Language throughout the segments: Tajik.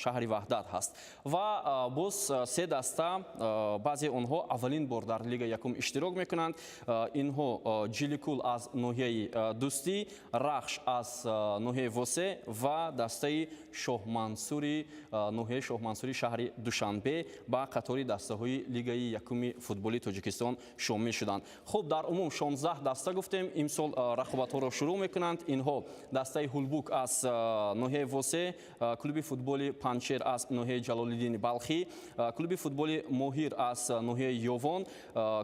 Шаҳри Ваҳдат ҳаст. Ва боз се даста, баъзе онҳо аввалин бор дар Лигаи якум иштирок мекунанд. Инҳо Ҷиликул аз ноҳияи Дӯстӣ, Рахш аз ноҳияи Восе ва дастаи Шоҳмансури ноҳияи Шоҳмансури шаҳри Душанбе ба қатори дастаҳои Лигаи якуми футболи Тоҷикистон шомил шуданд. Хуб, дар умум 16 даста гуфтем, имсол рақобатҳоро шурӯъ мекунанд. Инҳо дастаи Ҳулбук аз ноҳияи Восе, клуби футболи Панҷшер аз ноҳияи Ҷалолиддини Балхӣ, клуби футболи Моҳир аз ноҳияи Ёвон,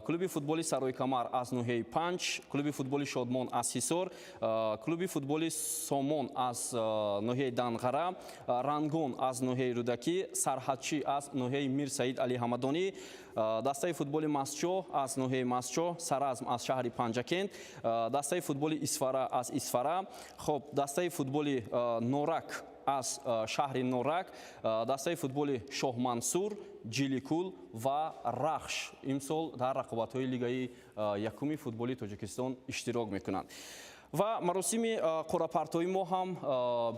клуби футболи Саройкамар аз ноҳияи Панҷ, клуби футболи Шодмон аз Ҳисор, клуби футболи Сомон аз ноҳияи Данғара, Рангон аз ноҳияи Рӯдакӣ, Сарҳадчӣ аз ноҳияи Мир Саид Али Ҳамадонӣ, дастаи футболи Мастчоҳ аз ноҳияи Мастчоҳ, Саразм аз шаҳри Панҷакент, дастаи футболи Исфара аз Исфара, хоб, дастаи футболи Норак аз шаҳри Норак, дастаи футболи Шоҳмансур, Ҷиликул ва Рахш имсол дар рақобатҳои Лигаи якуми футболи Тоҷикистон иштирок мекунанд. Ва маросими қуръапартоии мо ҳам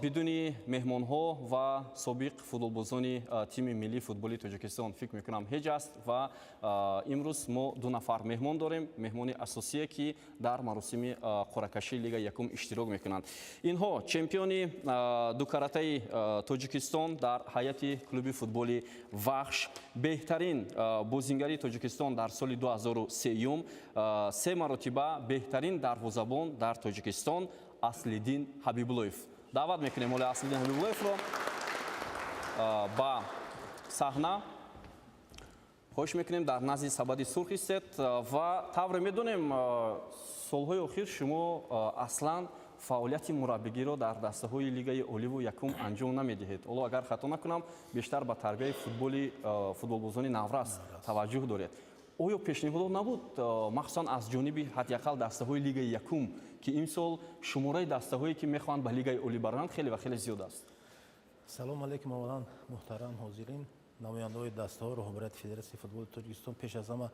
бидуни меҳмонҳо ва собиқ футболбозони тими миллии футболи Тоҷикистон, фикр мекунам, ҳеҷ аст. Ва имрӯз мо ду нафар меҳмон дорем, меҳмони асосие, ки дар маросими қуръакашии Лигаи якум иштирок мекунанд. Инҳо чемпиони дукаратаи Тоҷикистон дар ҳайати клуби футболи Вахш, беҳтарин бозингари Тоҷикистон дар соли 2003, се маротиба беҳтарин дарвозабон дар Тоҷикистон, Аслиддин Ҳабибуллоев. Даъват мекунем ҳоло Аслиддин Ҳабибуллоевро ба саҳна. Хоҳиш мекунем, дар назди сабади сурх истед. Ва тавре медонем, солҳои охир шумо аслан фаъолияти мураббигиро дар дастаҳои Лигаи оливу якум анҷом намедиҳед. Ҳоло, агар хато накунам, бештар ба тарбияи футболи футболбозони наврас таваҷҷӯҳ доред. Оё пешниҳодот набуд, махсусан аз ҷониби ҳадди ақал дастаҳои Лигаи якум, ки имсол шумораи дастаҳое, ки мехоҳанд ба Лигаи олӣ баранд, хеле ва хеле зиёд аст? Салом алейкум, аввалан муҳтарам ҳозирин, намояндаҳои дастаҳо, роҳбарияти Федератсияи футболи Тоҷикистон. Пеш аз ҳама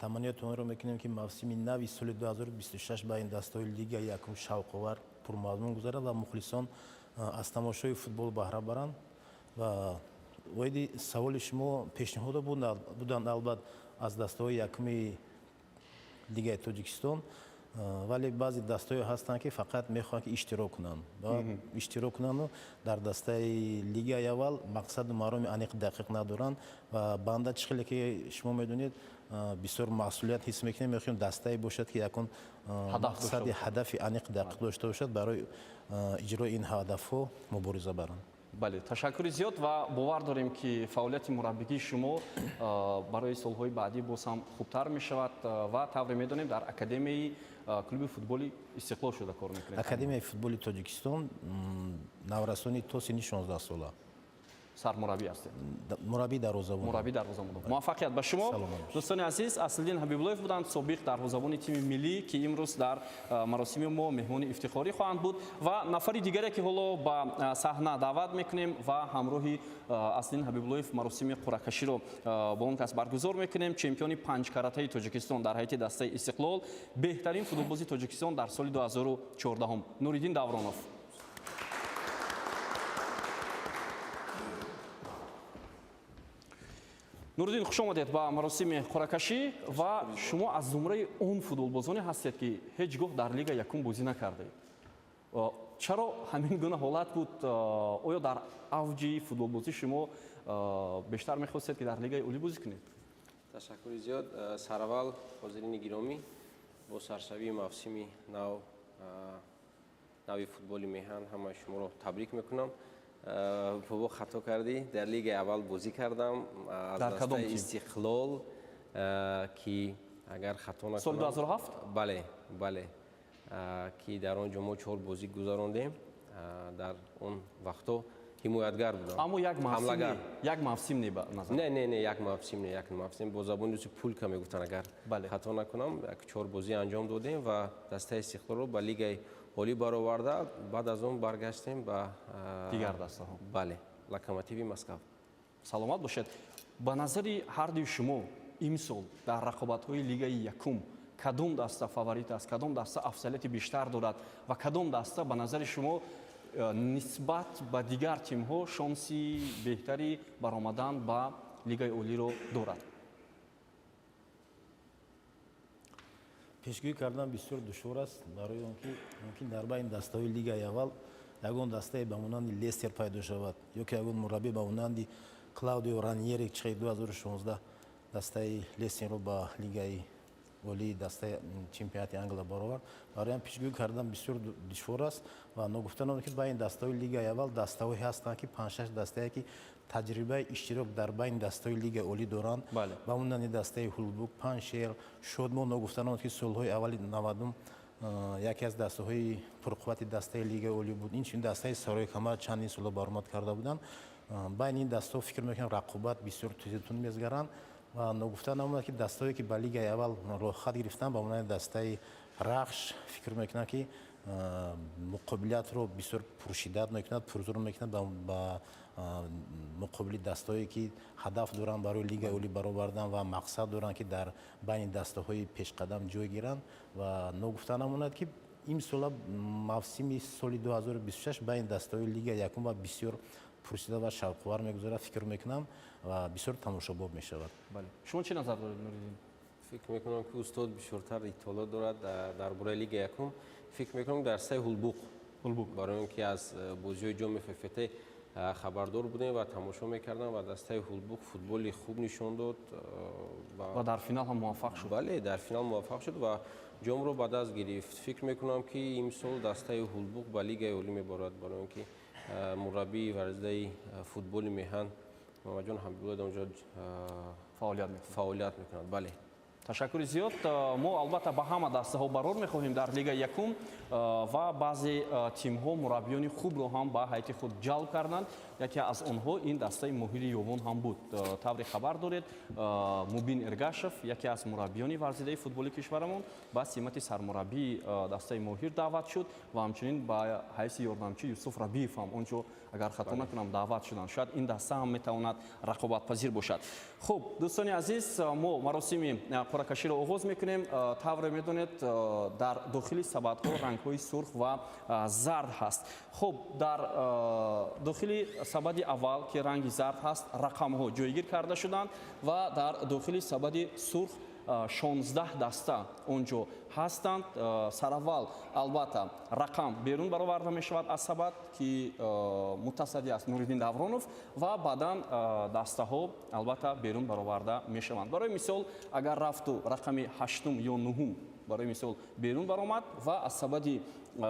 таманниёти онро мекунем, ки мавсими нави соли 2026 ба ин дастаҳои Лигаи якум шавқовар, пурмазмун гузарад ва мухлисон аз тамошои футбол баҳра баранд. Ва оиди саволи шумо, пешниҳодо буданд, албат, аз дастаҳои якуми Лигаи Тоҷикистон, вале баъзе дастаҳое ҳастанд, ки фақат мехоҳанд, ки иштирок кунанд ва иштирок кунанду дар дастаи лигаи аввал мақсаду мароми аниқ, дақиқ надоранд. Ва банда, чӣ хеле ки шумо медонед, бисёр масъулият ҳис мекунем, мехоҳем дастае бошад, ки ягон мақсади, ҳадафи аниқ, дақиқ дошта бошад, барои иҷрои ин ҳадафҳо мубориза баранд. Бале, ташаккури зиёд ва бовар дорем, ки фаъолияти мураббигии шумо барои солҳои баъдӣ боз ҳам хубтар мешавад. Ва тавре медонем, дар академияи клуби футболи Истиқлол шуда кор мекунед. Академияи футболи Тоҷикистон, наврасони то синни 16 сола. Сармураббӣ ҳастед? Мураббии дарвозабон. Мураббии дарвозабон. Муваффақият ба шумо. Дӯстони азиз, Аслиддин Ҳабибуллоев буданд, собиқ дарвозабони тими миллӣ, ки имрӯз дар маросими мо меҳмони ифтихорӣ хоҳанд буд. Ва нафари дигаре, ки ҳоло ба саҳна даъват мекунем ва ҳамроҳи Аслиддин Ҳабибуллоев маросими қуръакаширо бо он кас баргузор мекунем, чемпиони панҷкаратаи Тоҷикистон дар ҳайати дастаи Истиқлол, беҳтарин футболбози Тоҷикистон дар соли 2014, Нуриддин Давронов. Нуриддин, хуш омадед ба маросими қуръакашӣ. Ва шумо аз зумраи он футболбозоне ҳастед, ки ҳеҷ гоҳ дар Лига якум бозӣ накардаед. Чаро ҳамин гуна ҳолат буд? Оё дар авҷи футболбозӣ шумо бештар мехостед, ки дар Лигаи олӣ бозӣ кунед? Ташаккури зиёд. Сараввал, ҳозирини гиромӣ, бо саршавии мавсими нави футболи меҳан ҳамаи шуморо табрик мекунам. Бобо, хато кардӣ, дар лигаи аввал бозӣ кардам аз дастаи Истиқлол, ки агар хато накунам, соли 2007. Бале, ки дар он ҷо мо чор бозӣ гузарондем. Дар он вақтҳо ҳимоятгар будам. Аммо як мавсим, як мавсим не, ба назар. Не, як мавсим не, як мавсим, бо забони русӣ пулька мегуфтанд, агар хато накунам, як чор бозӣ анҷом додем ва дастаи Истиқлолро ба лигаи олӣ бароварда. Баъд аз он баргаштем ба дигар дастаҳо. Бале, Локомотиви Москав. Саломат бошед. Ба назари ҳардуи шумо, имсол дар рақобатҳои Лигаи якум кадом даста фаворит аст, кадом даста афзалияти бештар дорад ва кадом даста ба назари шумо Нисбат ба дигар тимҳо шонси беҳтари баромадан ба Лигаи Олиро дорад? Пешгӯӣ кардан бисёр душвор аст, барои он ки мумкин дар байни дастаҳои Лигаи аввал ягон дастае ба монанди Лестер пайдо шавад, ё ки ягон мураббӣ ба монанди Клаудио Раньери, ки 2016 дастаи Лестерро ба Лигаи Олии дастаи чемпионати Англия баровард. Барои ҳам пешгӯӣ кардан бисёр душвор аст ва ногуфта намонад, ки байни дастаҳои Лигаи аввал дастаҳое ҳастанд, ки панҷ-шаш дастае, ки таҷрибаи иштирок дар байни дастаҳои Лигаи Олӣ доранд, ба монанди дастаи Ҳулбук, Панҷшер, Шодмон. Ногуфта намонад, ки солҳои аввали 90-ум яке аз дастаҳои пурқуввати дастаи Лигаи Олӣ буд. Инчунин дастаи Сарои Камар чандин соло баромад карда буданд. Байни ин дастаҳо, фикр мекунам, рақобат бисёр тезутун мезгаранд ва ногуфта намонад, ки дастаҳое, ки ба Лигаи аввал роҳхат гирифтанд, ба монанди дастаи Рахш, фикр мекунам, ки муқобилиятро бисёр пуршиддат мекунад, пурзур мекунад ба муқобили дастаҳое, ки ҳадаф доранд барои Лигаи Олӣ баровардан ва мақсад доранд, ки дар байни дастаҳои пешқадам ҷой гиранд. Ва ногуфта намонад, ки имсола мавсими соли 2026 байни дастаҳои Лигаи якум ва бисёр пурсида ва шавқовар мегузарад, фикр мекунам, ва бисёр тамошобоб мешавад. Бале, шумо чӣ назар доред, Нуриддин? Фикр мекунам, ки устод бисёртар иттилоъ дорад дар бораи Лигаи якум. Фикр мекунам, дастаи Ҳулбуқ, барои он ки аз бозиҳои ҷоми ФФТ хабардор будем ва тамошо мекардам, ва дастаи Ҳулбуқ футболи хуб нишон дод ва дар финал ҳам муваффақ шуд. Бале, дар финал муваффақ шуд ва ҷомро ба даст гирифт. Фикр мекунам, ки имсол дастаи Ҳулбуқ ба Лигаи Олӣ мебарад, барои он ки мураббии варзидаи футболи меҳан Муҳаммадҷон Ҳабибулло дар онҷо фаъолият мекунад. Бале. Ташаккури зиёд. Мо албатта ба ҳама дастаҳо барор мехоҳем дар Лигаи якум, ва баъзе тимҳо мураббиёни хубро ҳам ба ҳайати худ ҷалб карданд. Яке аз онҳо ин дастаи Моҳири Ёвон ҳам буд. Тавре хабар доред, Мубин Эргашев, яке аз мураббиёни варзидаи футболи кишварамон, ба симати сармураббии дастаи Моҳир даъват шуд ва ҳамчунин ба ҳайси ёрдамчӣ Юсуф Рабиев ҳам он ҷо, агар хато накунам, даъват шуданд. Шояд ин даста ҳам метавонад рақобатпазир бошад. Хуб, дӯстони азиз, мо маросими қуръакаширо оғоз мекунем. Тавре медонед, дар дохили сабадҳо рангҳои сурх ва зард ҳаст. Хуб, дар дохили сабади аввал, ки ранги зард ҳаст, рақамҳо ҷойгир карда шуданд ва дар дохили сабади сурх 16 даста он ҷо ҳастанд. Сараввал, албатта, рақам берун бароварда мешавад аз сабад, ки мутасаддӣ аст Нуриддин Давронов, ва баъдан дастаҳо, албатта, берун бароварда мешаванд. Барои мисол, агар рафту рақами ҳаштум ё нуҳум, барои мисол, берун баромад ва аз сабади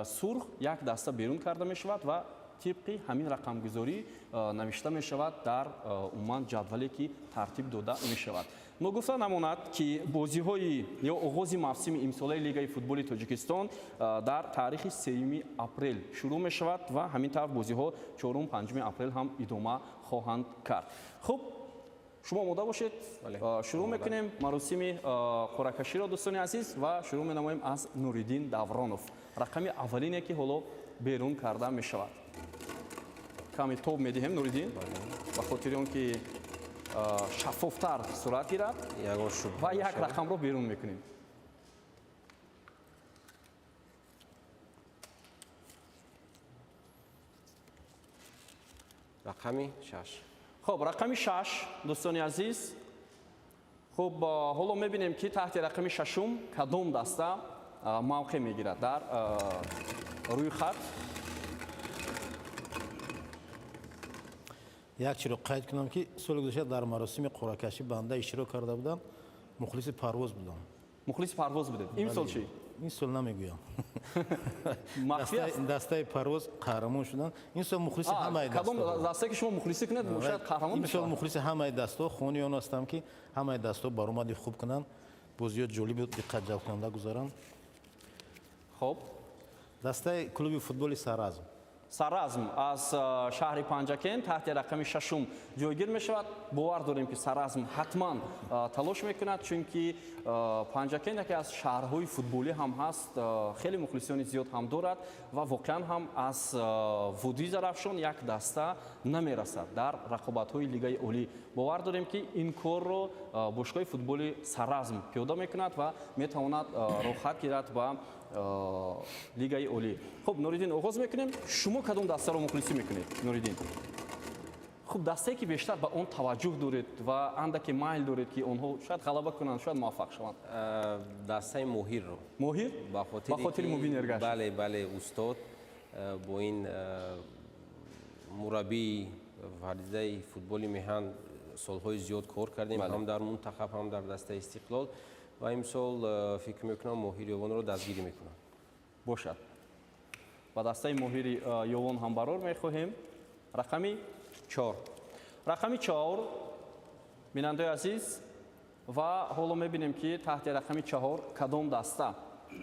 сурх як даста берун карда мешавад ва тибқи ҳамин рақамгузорӣ навишта мешавад дар умуман ҷадвале, ки тартиб дода мешавад. Ногуфта намонад, ки бозиҳои ё оғози мавсими имсолаи Лигаи футболи Тоҷикистон дар таърихи 3 апрел шурӯъ мешавад ва ҳамин тавр бозиҳо 4-5 апрел ҳам идома хоҳанд кард. Хуб, шумо омода бошед, шурӯъ мекунем маросими қуръакаширо, дӯстони азиз, ва шурӯъ менамоем аз Нуриддин Давронов, рақами аввалине, ки ҳоло берун карда мешавад. Каме тоб медиҳем, Нуриддин, ба хотири он ки шаффофтар сурат гирад, ва як рақамро берун мекунем. Рақами 6. Хуб, рақами 6, дӯстони азиз. Хуб, ҳоло мебинем, ки таҳти рақами шашум кадом даста мавқеъ мегирад дар рӯи хат. Як чиро қайд кунам, ки соли гузашта дар маросими қуръакашӣ банда иштирок карда будам, мухлиси Парвоз будам. Мухлиси Парвоз будед. Имсол чӣ? Ин сол намегӯям. Дастаи Парвоз қаҳрамон шуданд. Ин сол мухлиси ҳамаи кадом дастае, ки шумо мухлисӣ кунед, шояд қаҳрамон. Ин сол мухлиси ҳамаи дастаҳо, хони он ҳастам, ки ҳамаи дастаҳо баромади хуб кунанд, бозиҳо ҷолибу диққатҷалбкунанда гузаранд. Хуб. Дастаи клуби футболи Саразм. Саразм аз шаҳри Панҷакент таҳти рақами шашум ҷойгир мешавад. Бовар дорем, ки Саразм ҳатман талош мекунад, чунки Панҷакент яке аз шаҳрҳои футболӣ ҳам ҳаст, хеле мухлисони зиёд ҳам дорад ва воқеан ҳам аз Водии Зарафшон як даста намерасад дар рақобатҳои Лигаи Олӣ. Бовар дорем, ки ин корро бошгоҳи футболи Саразм пиёда мекунад ва метавонад роҳхат гирад ба Лигаи Олӣ. Хуб, Нуриддин, оғоз мекунем. Шумо кадом дастаро мухлисӣ мекунед, Нуриддин? Хуб, дастае ки бештар ба он таваҷҷӯҳ доред ва андаке майл доред, ки онҳо шояд ғалаба кунанд, шояд муваффақ шаванд. Дастаи Моҳирро. Моҳир? Ба хотири Мубин Эргашев. Бале, бале, устод бо ин мураббии варзидаи футболи меҳан солҳои зиёд кор кардем, ҳам дар мунтахаб, ҳам дар дастаи Истиқлол, ва имсол фикр мекунам Моҳири Ёвонро дастгирӣ мекунам. Бошад. Ба дастаи Моҳири Ёвон ҳам барор мехоҳем. Рақами 4. Рақами 4, бинандаи азиз, ва ҳоло мебинем, ки таҳти рақами 4 кадом даста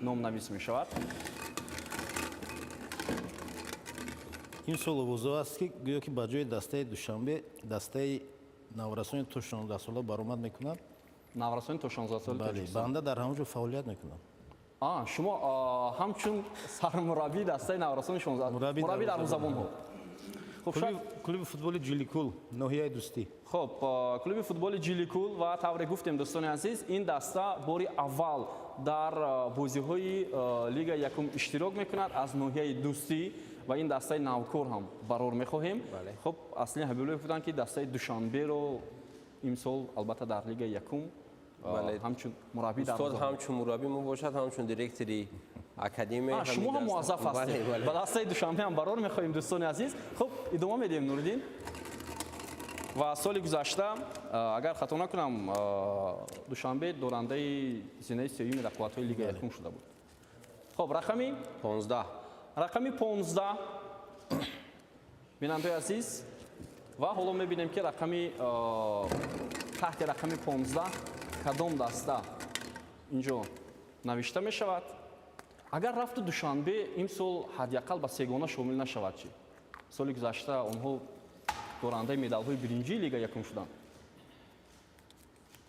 номнавис мешавад. Ин сол овозҳо аст, ки гӯё ки ба ҷои дастаи Душанбе дастаи наврасони то 16 сола баромад мекунад. Наврасони то 16 сола? Бале, банда дар ҳамон ҷо фаъолият мекунам. Шумо ҳамчун сармураббии дастаи наврасони 16, мураббии дарвозабонҳо. Клуби футболи Ҷиликул, ноҳияи Дӯстӣ. Хуб, клуби футболи Ҷиликул, ва тавре гуфтем, дӯстони азиз, ин даста бори аввал дар бозиҳои Лигаи якум иштирок мекунад аз ноҳияи Дӯстӣ, ва ин дастаи навкор ҳам барор мехоҳем. Хуб, Аслин Ҳабибуллоев гуфтанд, ки дастаи Душанберо имсол албатта дар Лигаи якум ҳамчун мураббӣ устод, ҳамчун мураббӣ мо бошад, ҳамчун директори академия. Шумо ҳам муаззаф ҳастед. Ба дастаи Душанбе ҳам барор мехоҳем, дӯстони азиз. Хуб, идома медиҳем, Нуриддин. Ва соли гузашта, агар хато накунам, Душанбе дорандаи зинаи сеюми рақобатҳои Лигаи якум шуда буд. Хуб, рақами 15. Рақами 15, бинандаи азиз, ва ҳоло мебинем, ки рақами таҳти рақами 15 кадом даста инҷо навишта мешавад. Агар рафту Душанбе имсол ҳадди ақал ба сегона шомил нашавад, чӣ? Соли гузашта онҳо дорандаи медалҳои биринҷии Лига якум шуданд.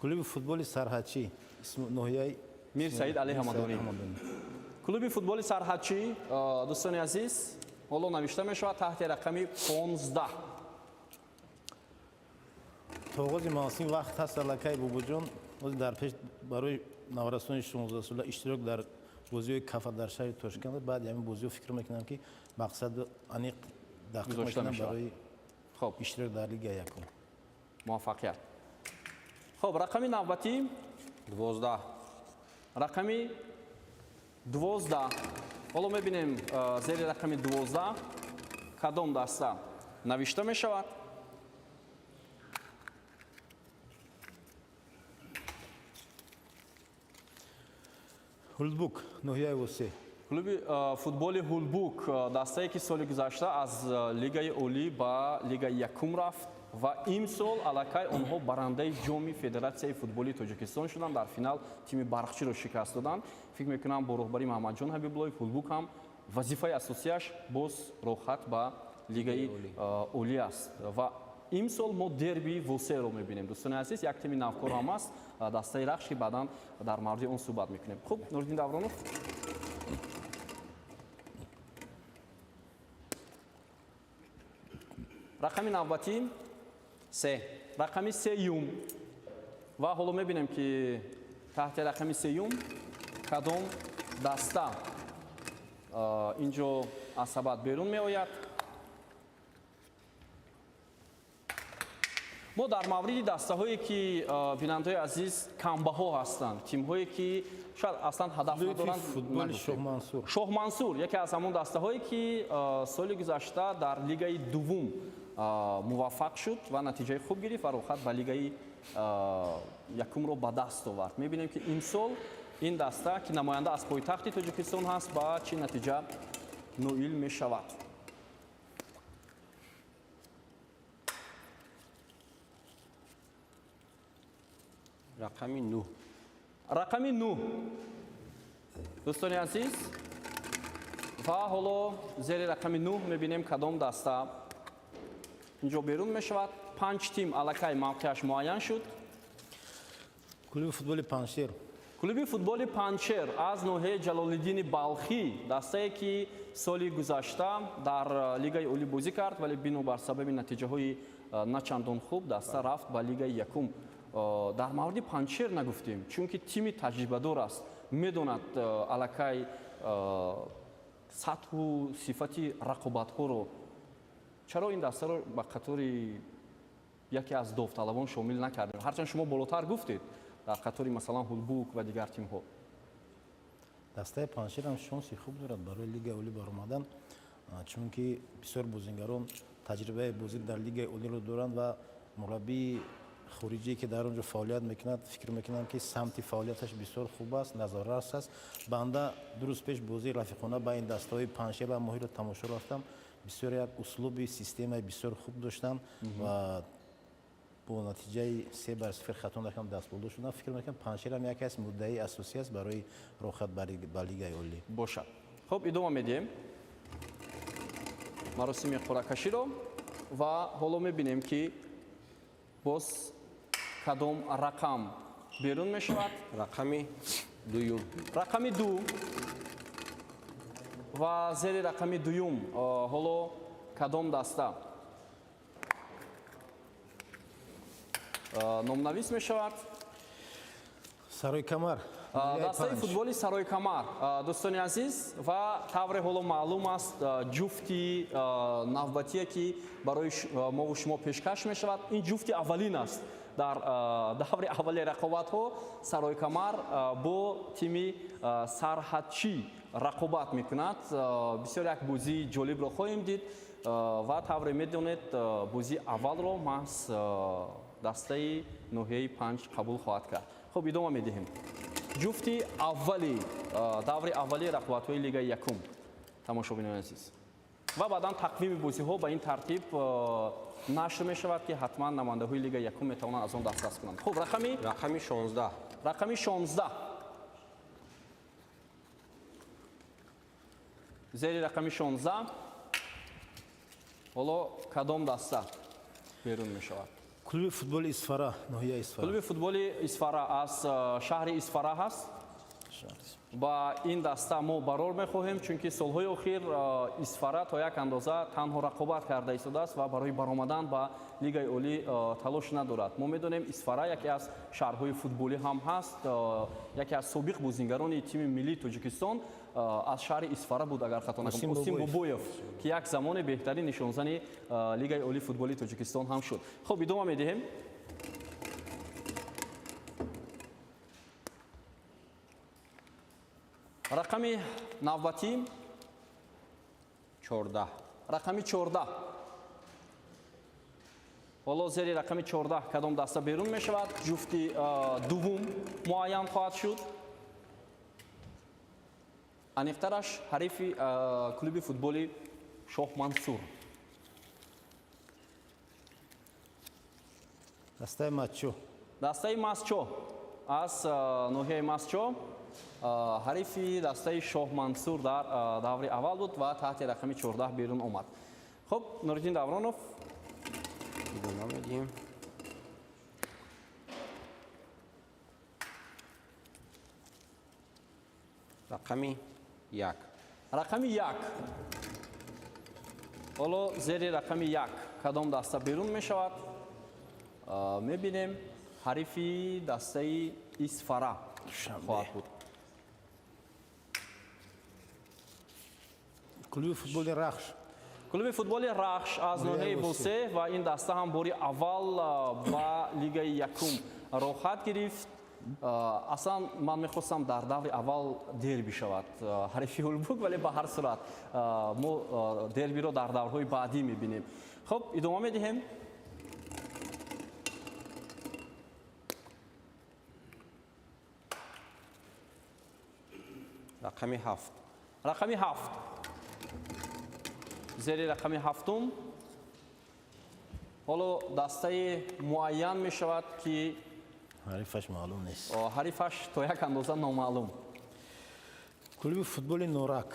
Клуби футболи Сарҳадчӣ, ноҳияи Мир Саид Али Ҳамадонӣ. Клуби футболи Сарҳадчӣ, дӯстони азиз, ҳоло навишта мешавад таҳти рақами 15. То оғози мавсим вақт ҳаст аллакай, Бобоҷон. Дар пеш барои наврасони 16 сола иштирок дар бозиҳои Кафа дар шаҳри Тошканд. Баъди ҳамин бозиҳо фикр мекунам, ки мақсаду аниқ дақиқ мекунам барои иштирок дар Лигаи якум. Муваффақият. Хуб, рақами навбатӣ 12. Рақами 12. Ҳоло мебинем, зери рақами 12 кадом даста навишта мешавад. Ҳулбук, ноҳияи Восе. Клуби футболи Ҳулбук, дастае ки соли гузашта аз Лигаи Олӣ ба Лигаи якум рафт, ва имсол аллакай онҳо барандаи ҷоми Федератсияи футболи Тоҷикистон шуданд. Дар финал тими Барқчиро шикаст доданд. Фикр мекунам, бо роҳбарии Маҳамадҷон Ҳабибуллоев Ҳулбук ҳам вазифаи асосияш боз роҳхат ба Лигаи Олӣ аст. Ва имсол мо дерби Восеро мебинем, дӯстони азиз. Як тими навкор ҳам аст, дастаи Рахш, ки баъдан дар мавриди он суҳбат мекунем. Хуб, Нуриддин Давронов. Рақами навбатӣ 3. Рақами сеюм. Ва ҳоло мебинем, ки таҳти рақами сеюм кадом даста инҷо аз сабад берун меояд. Мо дар мавриди дастаҳое, ки, бинандаҳои азиз, камбаҳо ҳастанд, тимҳое, ки шояд аслан ҳадаф надоранд. Футболи Шоҳмансур. Шоҳмансур яке аз ҳамон дастаҳое, ки соли гузашта дар Лигаи дуввум муваффақ шуд ва натиҷаи хуб гирифт ва роҳхат ба Лигаи якумро ба даст овард. Мебинем, ки имсол ин даста, ки намоянда аз пойтахти Тоҷикистон ҳаст, ба чӣ натиҷа ноил мешавад. Рақами 9. Рақами 9, дӯстони азиз, ва ҳоло зери рақами 9 мебинем, кадом даста инҷо берун мешавад. 5 тим аллакай мавқеаш муайян шуд. Клуби футболи Панҷшер. Клуби футболи Панҷшер аз ноҳияи Ҷалолиддини Балхӣ, дастае, ки соли гузашта дар Лигаи Олӣ бозӣ кард, вале бинобар сабаби натиҷаҳои начандон хуб даста рафт ба Лигаи якум. Дар мавриди Панҷшер нагуфтем, чунки тими таҷрибадор аст, медонад аллакай Сатҳу сифати рақобатҳоро, чаро ин дастаро ба қатори яке аз довталабон шомил накардем? Ҳарчанд шумо болотар гуфтед, дар қатори масалан Ҳулбук ва дигар тимҳо. Дастаи Панҷшер ҳам шонси хуб дорад барои Лигаи Олӣ баромадан, чунки бисёр бозингарон таҷрибаи бозӣ дар Лигаи Олиро доранд ва мураббии хориҷие, ки дар он ҷо фаъолият мекунад, фикр мекунам, ки самти фаъолияташ бисёр хуб аст, назоррас аст. Банда 2 рӯз пеш бозии рафиқона байни дастаҳои Панҷшер ва Моҳиро тамошо рафтам. Бисёр як услуби, системаи бисёр хуб доштанд ва бо натиҷаи 3-0, хато накунам, дастболдор шудам. Фикр мекунам, Панҷшерам яке аз муддаии асосӣ аст барои роҳхат ба Лигаи Олӣ. Бошад. Хуб, идома медиҳем маросими қуръакаширо ва ҳоло мебинем, ки боз кадом рақам берун мешавад. Рақами дуюм. Рақами 2 ва зери рақами дуюм ҳоло кадом даста номнавис мешавад? Сарои Камар. Дастаи футболи Сарои Камар, дӯстони азиз, ва тавре ҳоло маълум аст, ҷуфти навбатие, ки барои мову шумо пешкаш мешавад, ин ҷуфти аввалин аст дар даври аввали рақобатҳо. Сарои Камар бо тими Сарҳадчӣ рақобат мекунад. Бисёр як бозии ҷолибро хоҳем дид ва тавре медонед, бозии аввалро маҳз дастаи ноҳияи Панҷ қабул хоҳад кард. Хуб, идома медиҳем ҷуфти аввали даври аввали рақобатҳои Лигаи якум, тамошобинони азиз, ва баъдан тақвими бозиҳо ба ин тартиб нашр мешавад, ки ҳатман намояндаҳои Лигаи якум метавонанд аз он дастрас кунанд. Хуб, рақами 16. Рақами 16. Зери рақами 16 ҳоло кадом даста берун мешавад? Клуби футболи Исфара, ноҳияи Исфара. Клуби футболи Исфара аз шаҳри Исфара ҳаст. Ба ин даста мо барор мехоҳем, чунки солҳои охир Исфара то як андоза танҳо рақобат карда истодааст ва барои баромадан ба Лигаи Олӣ талош надорад. Мо медонем, Исфара яке аз шаҳрҳои футболӣ ҳам ҳаст. Яке аз собиқ бозингарони тими миллии Тоҷикистон аз шаҳри Исфара буд, агар хато накунам, Осим Бобоев, ки як замоне беҳтарин нишонзани Лигаи Олии футболии Тоҷикистон ҳам шуд. Хуб, идома медиҳем. Рақами навбатӣ? 14. Рақами 14. Ҳоло зери рақами 14 кадом даста берун мешавад, ҷуфти дуввум муайян хоҳад шуд. Аниқтараш, ҳарифи клуби футболи Шоҳ Мансур. Дастаи Матчо. Дастаи Масчо аз ноҳияи Масчо ҳарифи дастаи Шоҳ Мансур дар даври аввал буд ва таҳти рақами 14 берун омад. Хуб, Нуриддин Давронов. Идома медиҳем. Рақами 1. Рақами 1. Ҳоло зери рақами 1 кадом даста берун мешавад, мебинем. Ҳарифи дастаи Исфара хоҳад буд. Клуби футболи Рахш. Клуби футболи Рахш аз ноҳияи Босе, ва ин даста ҳам бори аввал ба Лигаи якум роҳхат гирифт. Аслан ман мехостам дар даври аввал дерби шавад ҳарифи Ҳулбук, вале ба ҳар сурат мо дербиро дар даврҳои баъдӣ мебинем. Хуб, идома медиҳем. Рақами 7. Рақами 7. Зери рақами ҳафтум ҳоло дастаи муайян мешавад, ки ҳарифаш маълум нест. Ҳарифаш то як андоза номаълум. Клуби футболи Норак.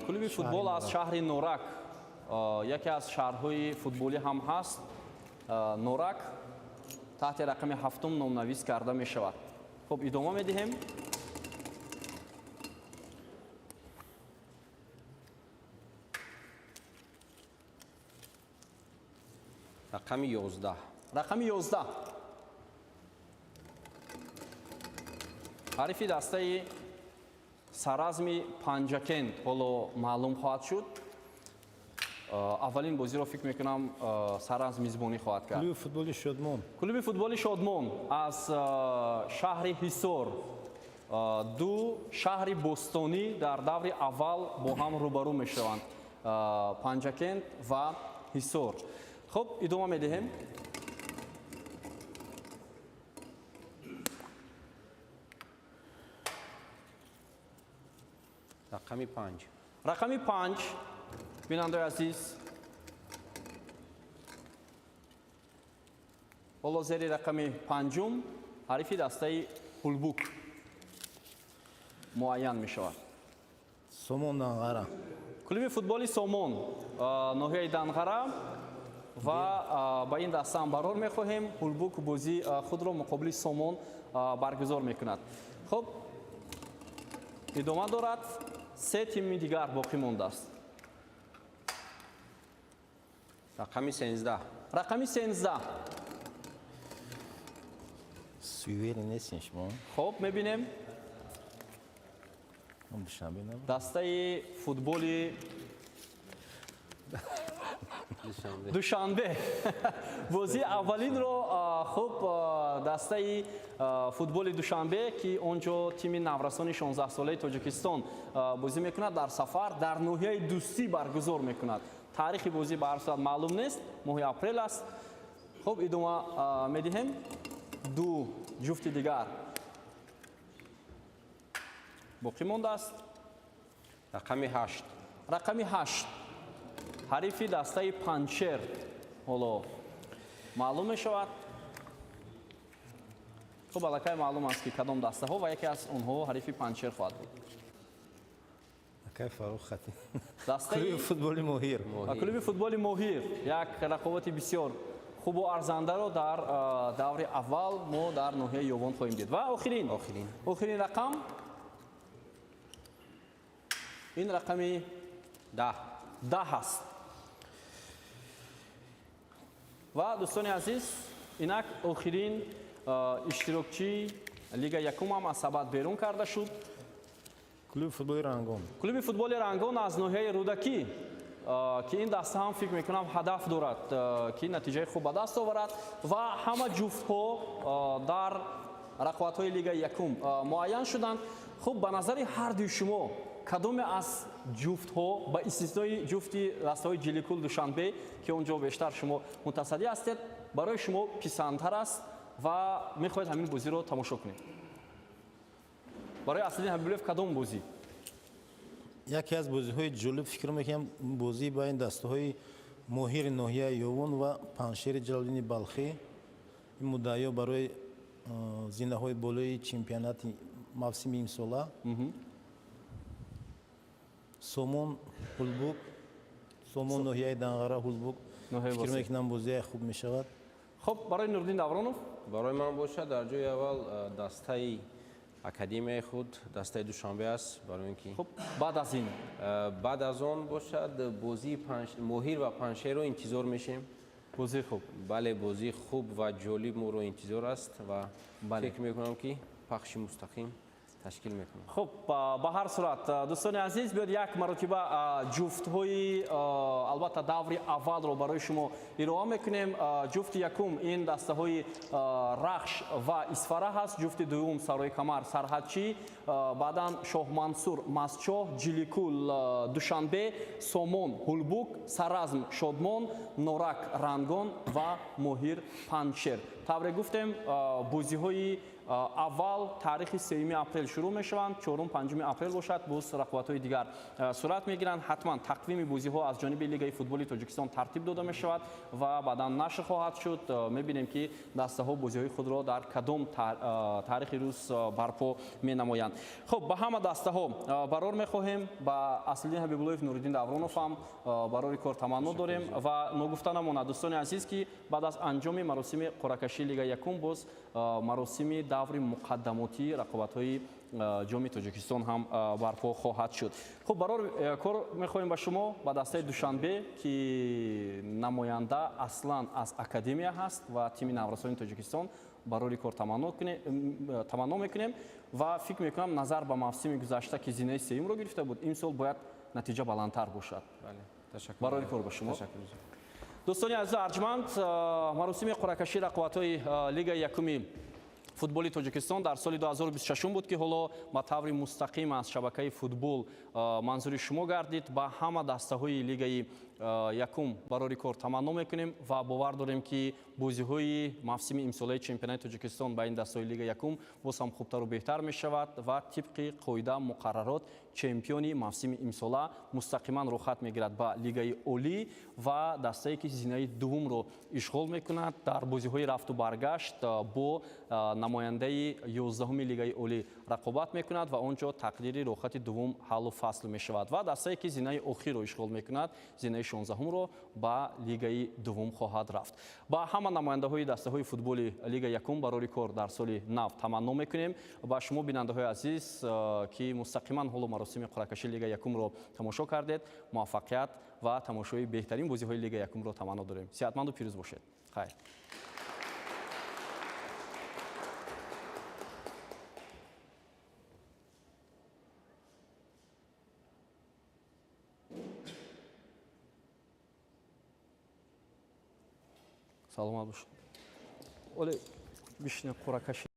Клуби футбол аз шаҳри Норак, яке аз шаҳрҳои футболӣ ҳам ҳаст. Норак таҳти рақами ҳафтум номнавис карда мешавад. Хуб, идома медиҳем. Рақами 11. Рақами 11. Ҳарифи дастаи Саразми Панҷакент ҳоло маълум хоҳад шуд. Аввалин бозиро фикр мекунам, Саразм мизбонӣ хоҳад кард. Клуби футболи Шодмон. Клуби футболи Шодмон аз шаҳри Ҳисор. Ду шаҳри бостонӣ дар даври аввал бо ҳам рӯбарӯ мешаванд, Панҷакент ва Ҳисор. Хуб, идома медиҳем. Рақами 5. Рақами 5, бинандаи азиз, ҳоло зери рақами панҷум ҳарифи дастаи Ҳулбук муайян мешавад. Сомон, Данғара. Клуби футболи Сомон, ноҳияи Данғара, ва ба ин даста ҳам барор мехоҳем. Ҳулбук бозии худро муқобили Сомон баргузор мекунад. Хуб, идома дорад, се тими дигар боқӣ мондааст. Рақами 13. Рақами 13. Суверен нестин шумо. Хуб, мебинем. Душанбе набуд. Дастаи футболи Душанбе бозии аввалинро. Хуб, дастаи футболи Душанбе, ки он ҷо тими наврасони 16-солаи Тоҷикистон бозӣ мекунад, дар сафар дар ноҳияи Дӯстӣ баргузор мекунад. Таърихи бозӣ ба ҳар сурат маълум нест, моҳи апрел аст. Хуб, идома медиҳем, ду ҷуфти дигар боқӣ мондааст. Рақами 8. Рақами 8, ҳарифи дастаи Панҷшер ҳоло маълум мешавад. Хуб, аллакай маълум аст, ки кадом дастаҳо ва яке аз онҳо ҳарифи Панҷшер хоҳад буд. Акай Фарух хати. Дастаи Клуби футболи Моҳир. Клуби футболи Моҳир як рақобати бисёр хубу арзандаро дар даври аввал мо дар ноҳияи Ёвон хоҳем дид. Ва охирин охирин рақам, ин рақами 10. 10 аст. Ва, дӯстони азиз, инак охирин иштирокчии Лига якумам аз сабат берун карда шуд. Клуби футболи Рангон. Клуби футболи Рангон аз ноҳияи Рӯдакӣ, ки ин даста ҳам, фикр мекунам, ҳадаф дорад, ки натиҷаи хуб ба даст оварад. Ва ҳама ҷуфтҳо дар рақобатҳои Лигаи якум муайян шуданд. Хуб, ба назари ҳардуи шумо, кадоме аз ҷуфтҳо, ба истиснои ҷуфти дастаҳои Ҷиликул, Душанбе, ки он ҷо бештар шумо мутасаддӣ ҳастед, барои шумо писандтар аст ва мехоҳед ҳамин бозиро тамошо кунед? Барои Аслиддин Ҳабибуллоев кадом бозӣ? Яке аз бозиҳои ҷолиб, фикр мекунам, бозии байни дастаҳои Моҳири ноҳияи Ёвон ва Панҷшери Ҷалолиддини Балхӣ. Ин муддаиё барои зинаҳои болои чемпионати мавсими имсола. Сомон, Ҳулбук, Сомон ноҳияи Данғара, Ҳулбук, фикр мекунам, бозие хуб мешавад. Хуб, барои Нуриддин Давронов? Барои ман бошад, дар ҷои аввал дастаи академияи худ, дастаи Душанбе аст, барои ин ки Хуб, баъд аз ин? Баъд аз он бошад, бозии Моҳир ва Панҷшерро интизор мешем. Бозии хуб. Бале, бозии хуб ва ҷолиб моро интизор аст ва фикр мекунам, ки пахши мустақим ташкил мекунам. Хуб, ба ҳар сурат, дӯстони азиз, биёд як маротиба ҷуфтҳои, албатта, даври аввалро барои шумо ироа мекунем. Ҷуфти якум ин дастаҳои Рахш ва Исфара ҳаст, ҷуфти дуюм Сарои Камар, Сарҳадчӣ, баъдан Шоҳмансур, Мастчоҳ, Ҷиликул, Душанбе, Сомон, Ҳулбук, Саразм, Шодмон, Норак, Рангон ва Моҳир, Панҷшер. Тавре гуфтем, бозиҳои аввал таърихи 3 апрел шурӯъ мешаванд, 4, 5 апрел бошад, боз рақобатҳои дигар сурат мегиранд. Ҳатман тақвими бозиҳо аз ҷониби Лигаи футболи Тоҷикистон тартиб дода мешавад ва баъдан нашр хоҳад шуд. Мебинем, ки дастаҳо бозиҳои худро дар кадом таърихи рӯз барпо менамоянд. Хуб, ба ҳама дастаҳо барор мехоҳем, ба Аслиддин Ҳабибуллоев, Нуриддин Давронов ҳам барори кор таманно дорем. Ва ногуфта намонад, дӯстони азиз, ки баъд аз анҷоми маросими қуръакашии Лигаи якум боз маросими даври муқаддамотии рақобатҳои ҷоми Тоҷикистон ҳам барпо хоҳад шуд. Хуб, барор кор мехоҳем ба шумо, ба дастаи Душанбе, ки намоянда аслан аз академия ҳаст ва тими наврасони Тоҷикистон, барори кор таманно мекунем ва фикр мекунам, назар ба мавсими гузашта, ки зинаи сеюмро гирифта буд, имсол бояд натиҷа баландтар бошад. Барори кор ба шумо. Дӯстони азизу арҷманд, маросими қуръакашии рақобатҳои Лигаи якуми футболи Тоҷикистон дар соли 2026 буд, ки ҳоло ба таври мустақим аз шабакаи футбол манзури шумо гардид. Ба ҳама дастаҳои Лигаи якум барори кор таманно мекунем ва бовар дорем, ки бозиҳои мавсими имсолаи чемпионати Тоҷикистон ба ин дастаҳои Лигаи якум боз ҳам хубтару беҳтар мешавад ва тибқи қоида муқаррарот чемпиони мавсими имсола мустақиман рӯхат мегирад ба Лигаи олӣ ва дастае, ки зинаи дуввумро ишғол мекунад, дар бозиҳои рафту баргашт бо намояндаи 11-уми Лигаи олӣ рақобат мекунад ва он ҷо тақдири рӯхати дуввум ҳаллу фасл мешавад ва дастае, ки зинаи охирро ишғол мекунад, зинаи 16-умро ба Лигаи дуввум хоҳад рафт. Ба ҳама намояндаҳои дастаҳои футболи Лигаи якум барори кор дар соли нав таманно мекунем. Ба шумо, бинандаҳои азиз, ки мустақиман ҳоло маросими қуръакашии Лигаи якумро тамошо кардед, муваффақият ва тамошои беҳтарин бозиҳои Лигаи якумро таманно дорем. Сеҳатманду пирӯз бошед. Хайр. Саломат бошед. Оле бишинед, қуръакашӣ.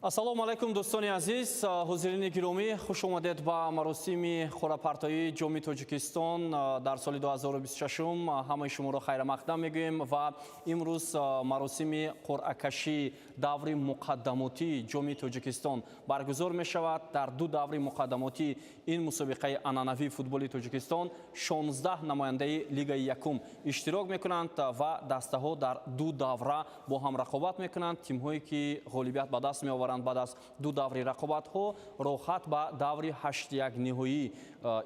Ассалому алайкум, дӯстони азиз, ҳозирини гиромӣ, хуш омадед ба маросими қуръапартоии Ҷоми Тоҷикистон дар соли 2026. Ҳамаи шуморо хайрамақдам мегӯем ва имрӯз маросими қуръакашии даври муқаддамотии Ҷоми Тоҷикистон баргузор мешавад. Дар ду даври муқаддамотии ин мусобиқаи анъанавии футболи Тоҷикистон 16 намояндаи Лигаи якум иштирок мекунанд ва дастаҳо дар ду давра бо ҳам рақобат мекунанд. Тимҳое ки ғолибият ба даст меоваранд баъд аз ду даври рақобатҳо роҳат ба даври 8-1 ниҳоии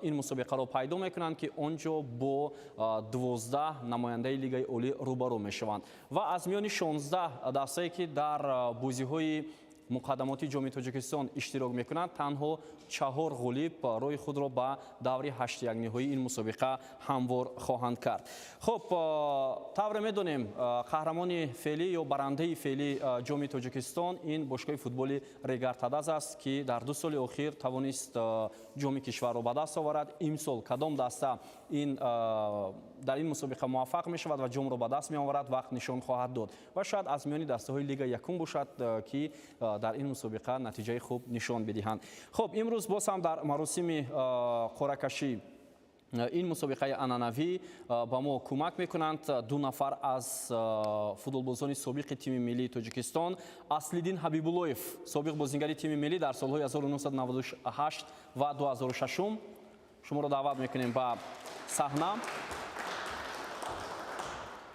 ин мусобиқаро пайдо мекунанд, ки он ҷо бо 12 намояндаи Лигаи Олӣ рӯбарӯ мешаванд. Ва аз миёни 16 дастае ки дар бозиҳои муқаддамоти Ҷоми Тоҷикистон иштирок мекунанд, танҳо 4 ғолиб роҳи худро ба даври 8-1 ниҳоии ин мусобиқа ҳамвор хоҳанд кард. Хуб, тавре медонем, қаҳрамони феълӣ ё барандаи феълии Ҷоми Тоҷикистон ин бошгоҳи футболи Регар-ТадАЗ аст, ки дар 2 соли охир тавонист ҷоми кишварро ба даст оварад. Имсол кадом даста дар ин мусобиқа муваффақ мешавад ва ҷомро ба даст меоварад, вақт нишон хоҳад дод. Ва шояд аз миёни дастаҳои Лига якум бошад, ки дар ин мусобиқа натиҷаи хуб нишон бидиҳанд. Хуб, имрӯз боз ҳам дар маросими қуръакашӣ ин мусобиқаи анъанавӣ ба мо кӯмак мекунанд ду нафар аз футболбозони собиқи тими миллии Тоҷикистон. Аслиддин Ҳабибуллоев, собиқ бозингари тими миллӣ дар солҳои 1998 ва 2006, шуморо даъват мекунем ба саҳна.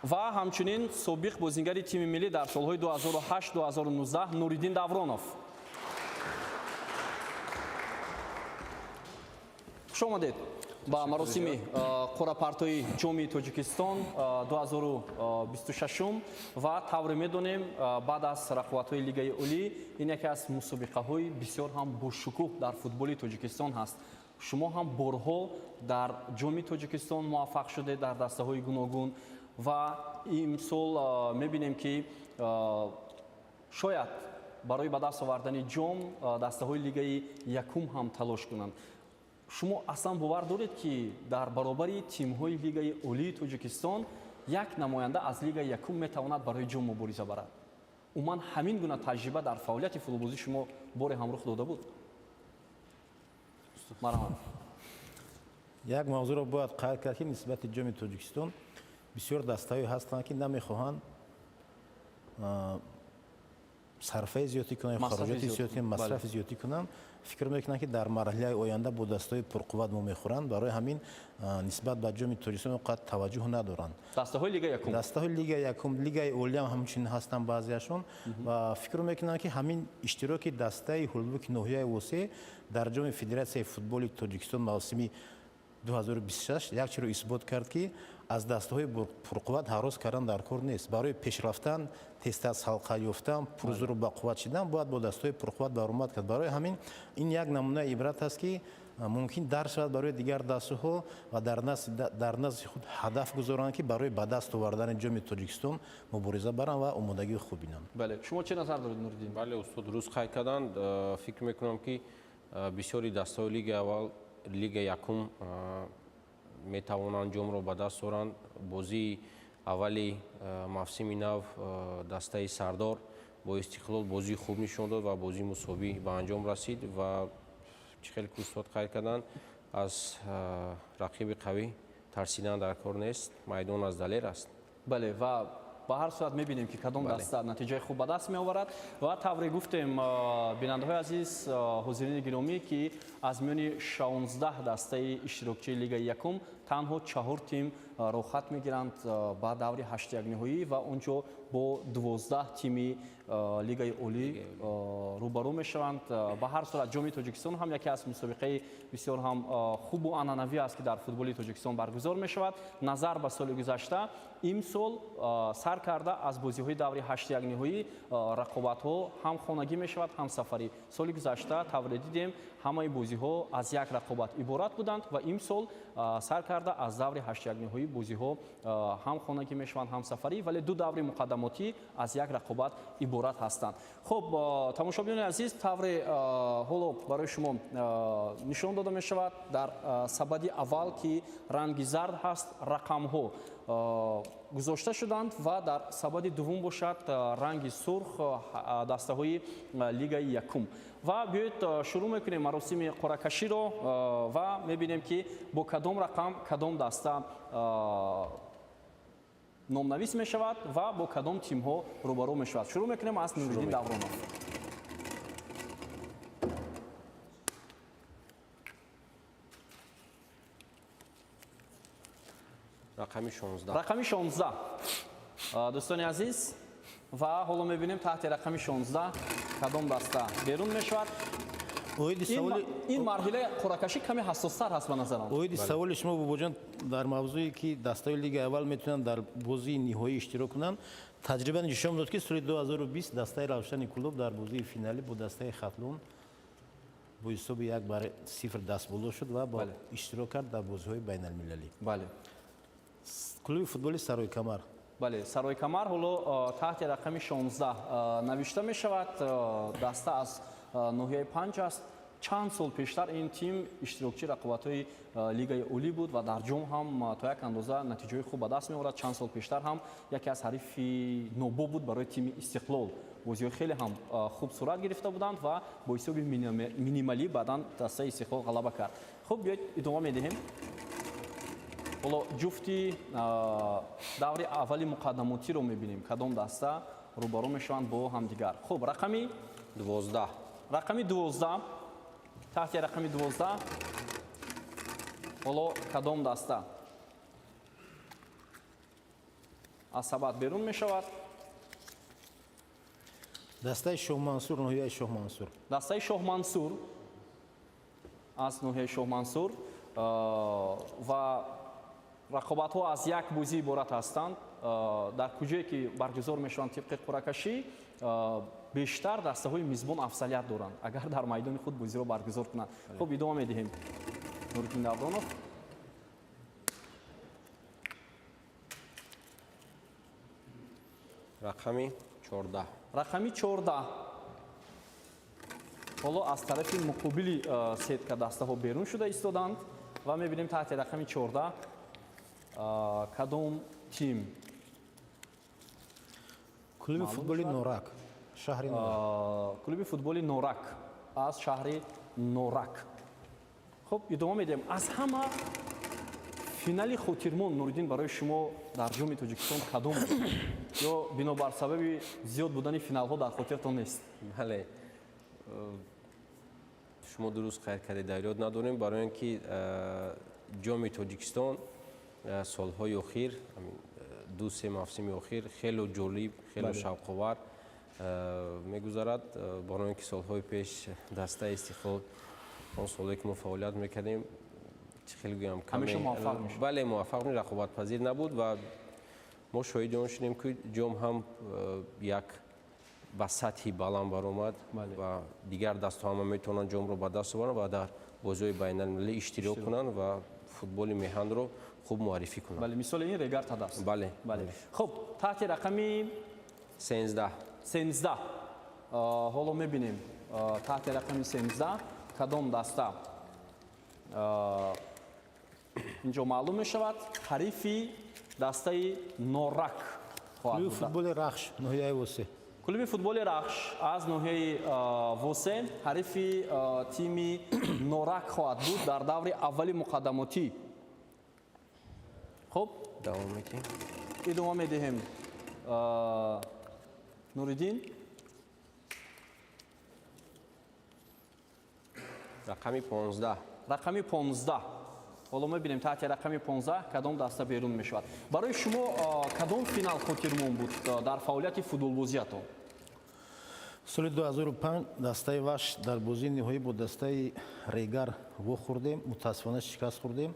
Ва ҳамчунин собиқ бозингари тими миллӣ дар солҳои 2008-2019 Нуриддин Давронов. Хуш омадед ба маросими қуръапартоии Ҷоми Тоҷикистон 2026. Ва тавре медонем, баъд аз рақобатҳои Лигаи Олӣ ин яке аз мусобиқаҳои бисёр ҳам бошукӯҳ дар футболи Тоҷикистон ҳаст. Шумо ҳам борҳо дар Ҷоми Тоҷикистон муваффақ шудед дар дастаҳои гуногун ва имсол мебинем, ки шояд барои ба даст овардани ҷом дастаҳои Лигаи якум ҳам талош кунанд. Шумо аслан бовар доред, ки дар баробари тимҳои Лигаи Олии Тоҷикистон як намоянда аз Лигаи якум метавонад барои ҷом мубориза барад? Умуман ҳамин гуна таҷриба дар фаъолияти футболбозии шумо боре ҳам рух дода буд? Марҳамат. Як мавзӯъро бояд қайд кард, ки нисбати Ҷоми Тоҷикистон бисёр дастаҳое ҳастанд, ки намехоҳанд сарфаи зиёдӣ кунанд, хароҷоти зиёдӣ, масрафи зиёдӣ кунанд. Фикр мекунанд, ки дар марҳилаи оянда бо дастаҳои пурқувват мо мехӯранд. Барои ҳамин нисбат ба Ҷоми Тоҷикистон он қадр таваҷҷӯҳ надоранд. Дастаҳои Лигаи якум, дастаҳои Лигаи якум, Лигаи Олӣ ҳам ҳамчунин ҳастанд баъзеашон ва фикр мекунанд, ки ҳамин иштироки дастаи Ҳулбуки ноҳияи Восеъ дар Ҷоми Федератсияи футболи Тоҷикистон мавсими 2026 як чиро исбот кард, ки аз дастаҳои пурқувват ҳарос кардан дар кор нест. Барои пешрафтан, тезтар ҳалқа ёфтан, пурзуру бақувват шидан бояд бо дастаҳои пурқувват баромад кард. Барои ҳамин ин як намунаи ибрат аст, ки мумкин дар шавад барои дигар дастаҳо ва дар назди худ ҳадаф гузоранд, ки барои ба даст овардани Ҷоми Тоҷикистон мубориза баранд ва омодагии хуб бинанд. Бале, шумо чӣ назар доред, Нуриддин? Бале, устод дуруст қайд карданд. Фикр мекунам, ки бисёри дастаҳои лигаи аввал, Лига якум метавонанд ҷомро ба даст оранд. Бозии аввали мавсими нав дастаи Сардор бо Истиқлол бозии хуб нишон дод ва бозии мусовӣ ба анҷом расид. Ва чӣ хеле ки устод қайд карданд, аз рақиби қавӣ тарсидан дар кор нест, майдон аз далер аст. Бале, ва Ба ҳар сурат мебинем, ки кадом даста натиҷаи хуб ба даст меоварад. Ва тавре гуфтем, бинандаҳои азиз, ҳозирини гиромӣ, ки аз миёни 16 дастаи иштирокчии Лигаи якум танҳо 4 тим роҳхат мегиранд ба даври ҳаштякниҳоӣ ва он ҷо бо 12 тими Лигаи Олӣ рӯбарӯ мешаванд. Ба ҳар сурат, Ҷоми Тоҷикистон ҳам яке аз мусобиқаи бисёр ҳам хубу анъанавӣ аст, ки дар футболи Тоҷикистон баргузор мешавад. Назар ба соли гузашта, имсол сар карда аз бозиҳои даври ҳаштякниҳоӣ рақобатҳо ҳам хонагӣ мешавад, ҳам сафарӣ. Соли гузашта тавре дидем, ҳамаи бозиҳо аз як рақобат иборат буданд ва имсол сар карда аз даври ҳаштякниҳоӣ бозиҳо ҳам хонагӣ мешаванд, ҳам сафарӣ, вале ду даври муқаддамотӣ аз як рақобат иборат ҳастанд. Хуб, тамошобинони азиз, тавре ҳоло барои шумо нишон дода мешавад, дар сабади аввал, ки ранги зард ҳаст, рақамҳо гузошта шуданд ва дар сабади дуввум бошад, ранги сурх, дастаҳои Лигаи якум. Ва биёед, шурӯъ мекунем маросими қуръакаширо ва мебинем, ки бо кадом рақам кадом даста номнавис мешавад ва бо кадом тимҳо рӯбарӯ мешавад. Шурӯъ мекунем аз Нуриддин Давронов. Рақами 16. Рақами 16, дӯстони азиз, ва ҳоло мебинем, таҳти рақами 16 кадом даста берун мешавад. Ин марҳилаи қуръакашӣ каме ҳассостар ҳаст, ба назарам. Оиди саволи шумо, бобоҷон, дар мавзӯе ки дастаи Лигаи аввал метавонанд дар бозии ниҳоӣ иштирок кунанд, таҷриба нишон дод, ки соли 2020 дастаи Равшани Кӯлоб дар бозии финалӣ бо дастаи Хатлон бо ҳисоби 1-0 дастболо шуд ва иштирок кард дар бозиҳои байналмилалӣ. Клуби футболи Саройкамар. Бале, Саройкамар ҳоло таҳти рақами 16 навишта мешавад. Даста аз ноҳияи Панҷ аст. Чанд сол пештар ин тим иштирокчии рақобатҳои Лигаи Олӣ буд ва дар ҷом ҳам то як андоза натиҷаҳои хуб ба даст меорад. Чанд сол пештар ҳам яке аз ҳарифи нобоб буд барои тими Истиқлол. Бозиҳои хеле ҳам хуб сурат гирифта буданд ва бо ҳисоби минималӣ баъдан дастаи Истиқлол ғалаба кард. Хуб, биёед, идома медиҳем. Ҳоло ҷуфти даври аввали муқаддамотиро мебинем, кадом даста рӯбарӯ мешаванд бо ҳамдигар. Хуб, рақами 12. Рақами 12. Таҳти рақами 12 ҳоло кадом даста аз сабад берун мешавад? Дастаи Шоҳмансур, ноҳияи Шоҳмансур. Дастаи Шоҳмансур аз ноҳияи Шоҳмансур. Ва рақобатҳо аз як бозӣ иборат ҳастанд. Дар куҷое ки баргузор мешаванд, тибқи қуръакашӣ бештар дастаҳои мизбон афзалият доранд, агар дар майдони худ бозиро баргузор кунанд. Хуб, идома медиҳем. Нуриддин Давронов. Рақами 14. Рақами 14. Ҳоло аз тарафи муқобили сетка дастаҳо берун шуда истоданд ва мебинем, таҳти рақами 14 кадом тим. Клуби футболи Норак, шаҳри Норак. Клуби футболи Норак аз шаҳри Норак. Хуб, идома медиҳем. Аз ҳама финали хотирмон, Нуриддин, барои шумо дар Ҷоми Тоҷикистон кадом ё бинобар сабаби зиёд будани финалҳо дар хотиртон нест? Бале, шумо дуруст қайд кардед, дар ёд надорем, барои он ки Ҷоми Тоҷикистон солҳои охир, 2-3 мавсими охир, хело ҷолиб, хело шавқовар мегузарад, барои он ки солҳои пеш дастаи Истиқлол, он солҳое ки мо фаъолият мекардем, чӣ хеле гӯям, ҳамеша муваффақ мешуд. Бале, муваффақ, рақобатпазир набуд ва мо шоҳиди он шудем, ки ҷом ҳам як ба сатҳи баланд баромад ва дигар дастҳо ҳама метавонанд ҷомро ба даст оваранд ва дар бозиҳои байналмилалӣ иштирок кунанд ва футболи меҳанро хуб муаррифӣ кунанд. Бале, мисоли ин Регар ТадАЗ. Бале. Бале. Хуб, таҳти рақами 13. 13. Ҳоло мебинем, таҳти рақами 13 кадом даста инҷо маълум мешавад, ҳарифи дастаи Норак хоҳад Клуби буд. футболи Рахш, ноҳияи Восе. Клуби футболи Рахш аз ноҳияи Восе ҳарифи тими Норак хоҳад буд дар даври аввали муқаддамотӣ. Хуб, давом медиҳем. Идома медиҳем. Нуриддин. Рақами 15. Рақами 15. Ҳоло мебинем, таҳти рақами 15 кадом даста берун мешавад. Барои шумо кадом финал хотирмон буд дар фаъолияти футболбозиятон? Соли 2005 дастаи Вахш дар бозии ниҳоӣ бо дастаи Регар вохӯрдем, мутаассифона шикаст хӯрдем.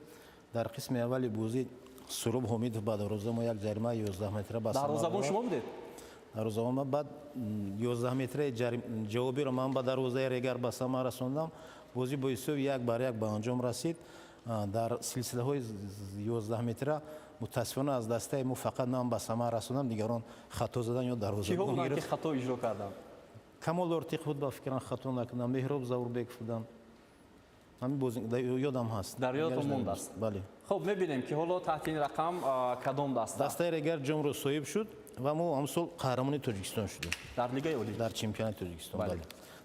Дар қисми аввали бозӣ Суроб Ҳомидов ба дарвоза мо як ҷаримаи 11 метра ба Дарвозабон шумо будед? Дарвозабон. Баъд 11 метраи ҷавобиро ман ба дарвозаи Регар ба самар расондам. Бозӣ бо ҳисоби 1-1 ба анҷом расид. Дар силсилаҳои 11 метра мутаассифона аз дастаи мо фақат ман ба самар расондам, дигарон хато задан ё дарвозабон Киҳо буданд, ки гирифт. хато иҷро карданд? Камол Ортиқ буд, ба фикрам хато накунам, Меҳроб Завурбеков буданд. Ҳамин бозӣ ёдам ҳаст. Дар ёдатон мондааст. Бале. Хуб, мебинем, ки ҳоло таҳти ин рақам кадом даста. Дастаи Регар ҷомро соҳиб шуд ва мо ҳамон сол қаҳрамони Тоҷикистон шудем. Дар лигаи олӣ. Дар чемпионати Тоҷикистон. Бале. Бале.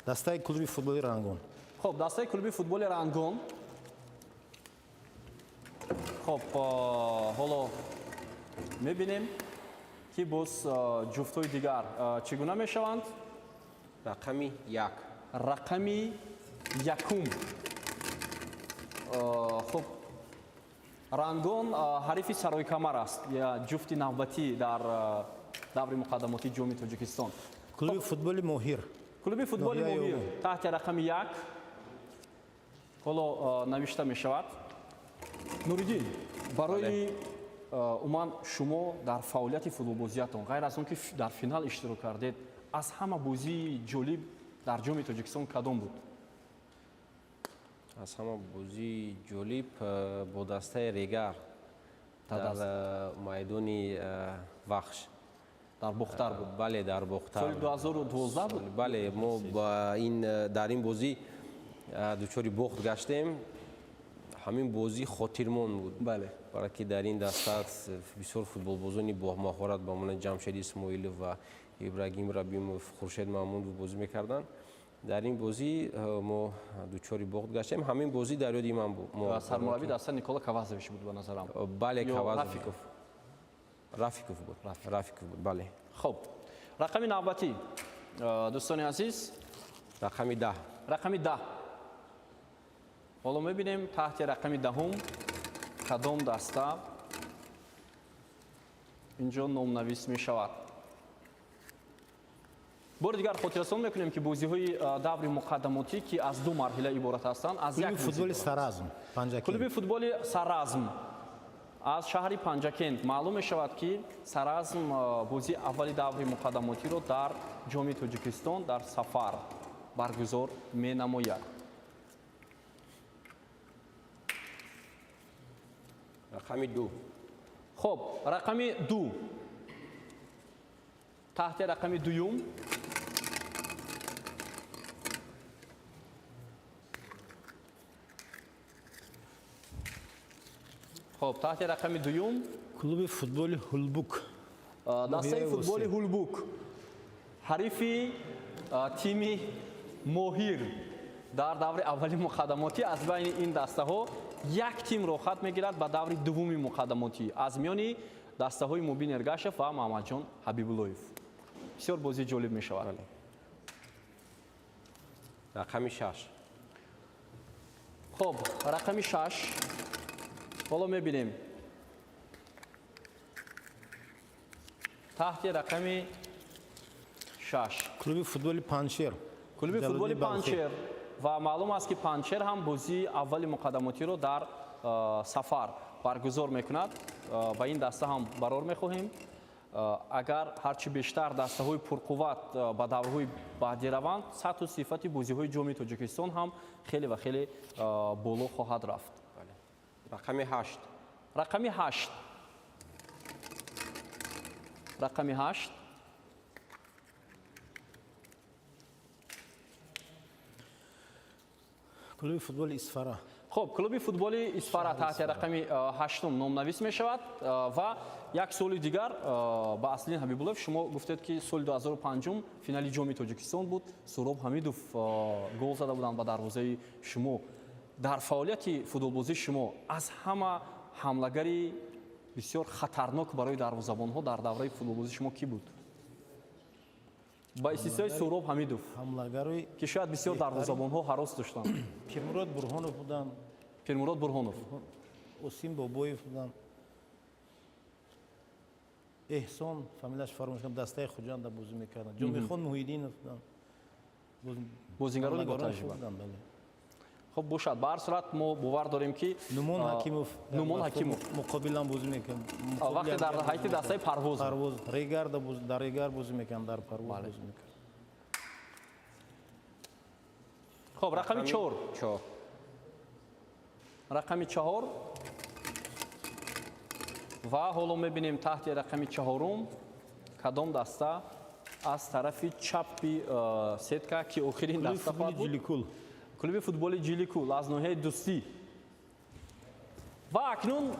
Дастаи клуби футболи Рангон. Хуб, дастаи клуби футболи Рангон. Хуб, ҳоло мебинем, ки боз ҷуфтҳои дигар чӣ гуна мешаванд. Рақами 1. Рақами якум. Хуб, Рангон ҳарифи Саройкамар аст, я ҷуфти навбатӣ дар даври муқаддамотии Ҷоми Тоҷикистон. Клуби футболи Моҳир. Клуби футболи Ноҳияи Моҳир Ёвон. таҳти рақами 1 ҳоло навишта мешавад. Нуриддин, барои умуман шумо дар фаъолияти футболбозиятон, ғайр аз он ки дар финал иштирок кардед, аз ҳама бозии ҷолиб дар Ҷоми Тоҷикистон кадом буд? Аз ҳама бозии ҷолиб бо дастаи Регар дар майдони Вахш. Дар Бохтар буд? Бале, дар Бохтар. Соли 2012 буд? Бале, мо дар ин бозӣ дучори бохт гаштем. Ҳамин бозӣ хотирмон буд. Бале. Барои ки дар ин даста бисёр футболбозони бомаҳорат ба монанди Ҷамшед Исмоилов ва Ибрагим Рабимов, Хуршед Маҳмудов бозӣ мекарданд. Дар ин бозӣ мо дучори бохт гаштем. Ҳамин бозӣ дар ёди ман буд. Ва сармурабби даста Никола Кавазович буд, ба назарам. Бале, Ё Кавазович. Рафиков. Рафиков буд. Рафиков буд, бале. Хуб, рақами навбатӣ, дӯстони азиз. Рақами 10. Рақами 10. Ҳоло мебинем, таҳти рақами даҳум кадом даста инҷо номнавис мешавад. Бори дигар хотиррасон мекунем, ки бозиҳои даври муқаддамотӣ, ки аз ду марҳила иборат ҳастанд, аз як Клуби футболи бозӣ иборат. Саразм, Панҷакент. Клуби футболи Саразм аз шаҳри Панҷакент. Маълум мешавад, ки Саразм бозии аввали даври муқаддамотиро дар Ҷоми Тоҷикистон дар сафар баргузор менамояд. Рақами 2. Хуб, рақами 2. Таҳти рақами дуюм хуб, таҳти рақами дуюм Клуби футболи Ҳулбук. Дастаи Ноҳияи футболи Восеъ. Ҳулбук, ҳарифи тими Моҳир дар даври аввали муқаддамотӣ. Аз байни ин дастаҳо як тим роҳхат мегирад ба даври дуввуми муқаддамотӣ аз миёни дастаҳои Мубин Эргашев ва Маҳмадҷон Ҳабибуллоев. Бисёр бозии ҷолиб мешавад. Бале. Рақами 6. Хуб, рақами 6. Ҳоло мебинем, таҳти рақами 6. Клуби футболи Панҷшер. Клуби футболи Ҷалолиддини Балхӣ. Панҷшер. Ва маълум аст, ки Панҷшер ҳам бозии аввали муқаддамотиро дар сафар баргузор мекунад. Ба ин даста ҳам барор мехоҳем. Агар ҳарчи бештар дастаҳои пурқувват ба даврҳои баъдӣ раванд, сатҳу сифати бозиҳои Ҷоми Тоҷикистон ҳам хеле ва хеле боло хоҳад рафт. Бале. Рақами 8. Рақами 8. Рақами 8. Клуби футболи Исфара. Хуб, клуби футболи Исфара таҳти рақами ҳаштум номнавис мешавад. Ва як суоли дигар ба Аслиддин Ҳабибуллоев. Шумо гуфтед, ки соли 2005 финали Ҷоми Тоҷикистон буд, Суроб Ҳамидов гол зада буданд ба дарвозаи шумо. Дар фаъолияти футболбозии шумо аз ҳама ҳамлагари бисёр хатарнок барои дарвозабонҳо дар давраи футболбозии шумо кӣ буд? Ба истиснои Суҳроб Ҳамидов, ҳамлагарои ки шояд бисёр дарвозабонҳо ҳарос доштанд. Пирмурод Бурҳонов буданд. Пирмурод Бурҳонов. Осим Бобоев буданд. Эҳсон, фамилияш фаромӯш кардам, дастаи Хуҷанда бозӣ мекарданд. Ҷомехон Муҳиддинов буданд. Бозингарони ботаҷриба. Хуб бошад, ба ҳар сурат мо бовар дорем, ки Нумон Ҳакимов. Нумон Ҳакимов муқобилам бозӣ мекард. Вақте дар ҳайати дастаи Парвоз. Парвоз, Регар дар Регар бозӣ мекард, дар Парвоз бозӣ мекард. Хуб, рақами 4. 4. Рақами 4 ва ҳоло мебинем таҳти рақами 4 кадом даста аз тарафи чапи сетка, ки охирин даста хоҳад буд. Клуби футболи Ҷиликул аз ноҳияи Дӯстӣ. Ва акнун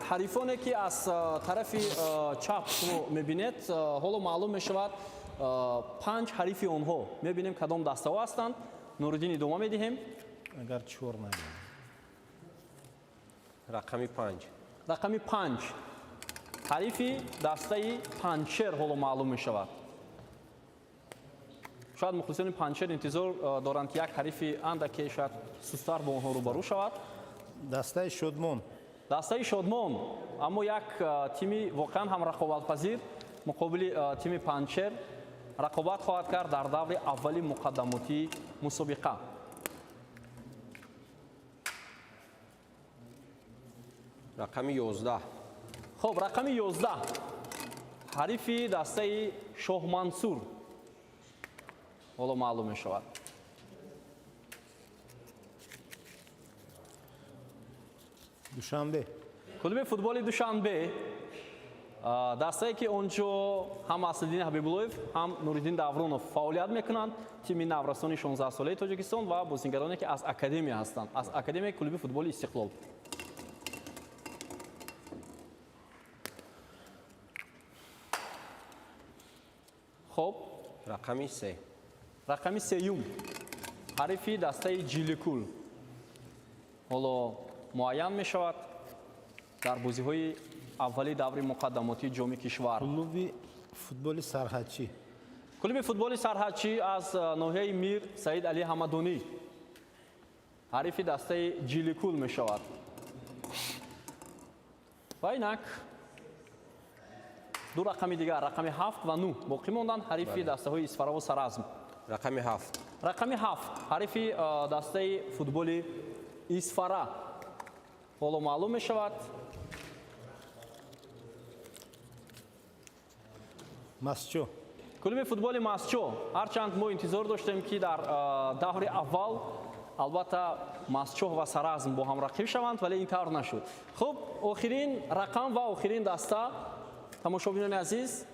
ҳарифоне, ки аз тарафи чап шумо мебинед, ҳоло маълум мешавад 5 ҳарифи онҳо. Мебинем, кадом дастаҳо ҳастанд. Нуриддин, идома медиҳем. Агар 4 нагӯям. Рақами 5. Рақами 5. Ҳарифи дастаи Панҷшер ҳоло маълум мешавад. Шояд мухлисони Панҷшер интизор доранд, ки як ҳарифи андаке шояд сустар бо онҳо рӯбарӯ шавад. Дастаи Шодмон. Дастаи Шодмон, аммо як тими воқеан ҳам рақобатпазир муқобили тими Панҷшер рақобат хоҳад кард дар даври аввали муқаддамотии мусобиқа. Рақами 11. Хуб, рақами 11 ҳарифи дастаи Шоҳмансур ҳоло маълум мешавад. Душанбе. Клуби футболи Душанбе, дастае, ки он ҷо ҳам Аслиддин Ҳабибуллоев, ҳам Нуриддин Давронов фаъолият мекунанд, тими наврасони 16-солаи Тоҷикистон ва бозингароне, ки аз академия ҳастанд, аз академияи клуби футболи Истиқлол. Хуб, рақами 3. Рақами 3 ҳарифи дастаи Ҷиликул ҳоло муайян мешавад дар бозиҳои аввали даври муқаддамотии ҷоми кишвар. Клуби футболи Сарҳадчӣ. Клуби футболи Сарҳадчӣ аз ноҳияи Мир Саид Али Ҳамадонӣ ҳарифи дастаи Ҷиликул мешавад. Ва инак ду рақами дигар, рақами 7 ва 9 боқӣ монданд, ҳарифи дастаҳои Исфараву Саразм. Рақами 7. Рақами 7 ҳарифи дастаи футболи Исфара ҳоло маълум мешавад. Масчо. Клуби футболи Масчо. Ҳарчанд мо интизор доштем, ки дар даври аввал албатта Масчоҳ ва Саразм бо ҳам рақиб шаванд, вале ин тавр нашуд. Хуб, охирин рақам ва охирин даста, тамошобинони азиз,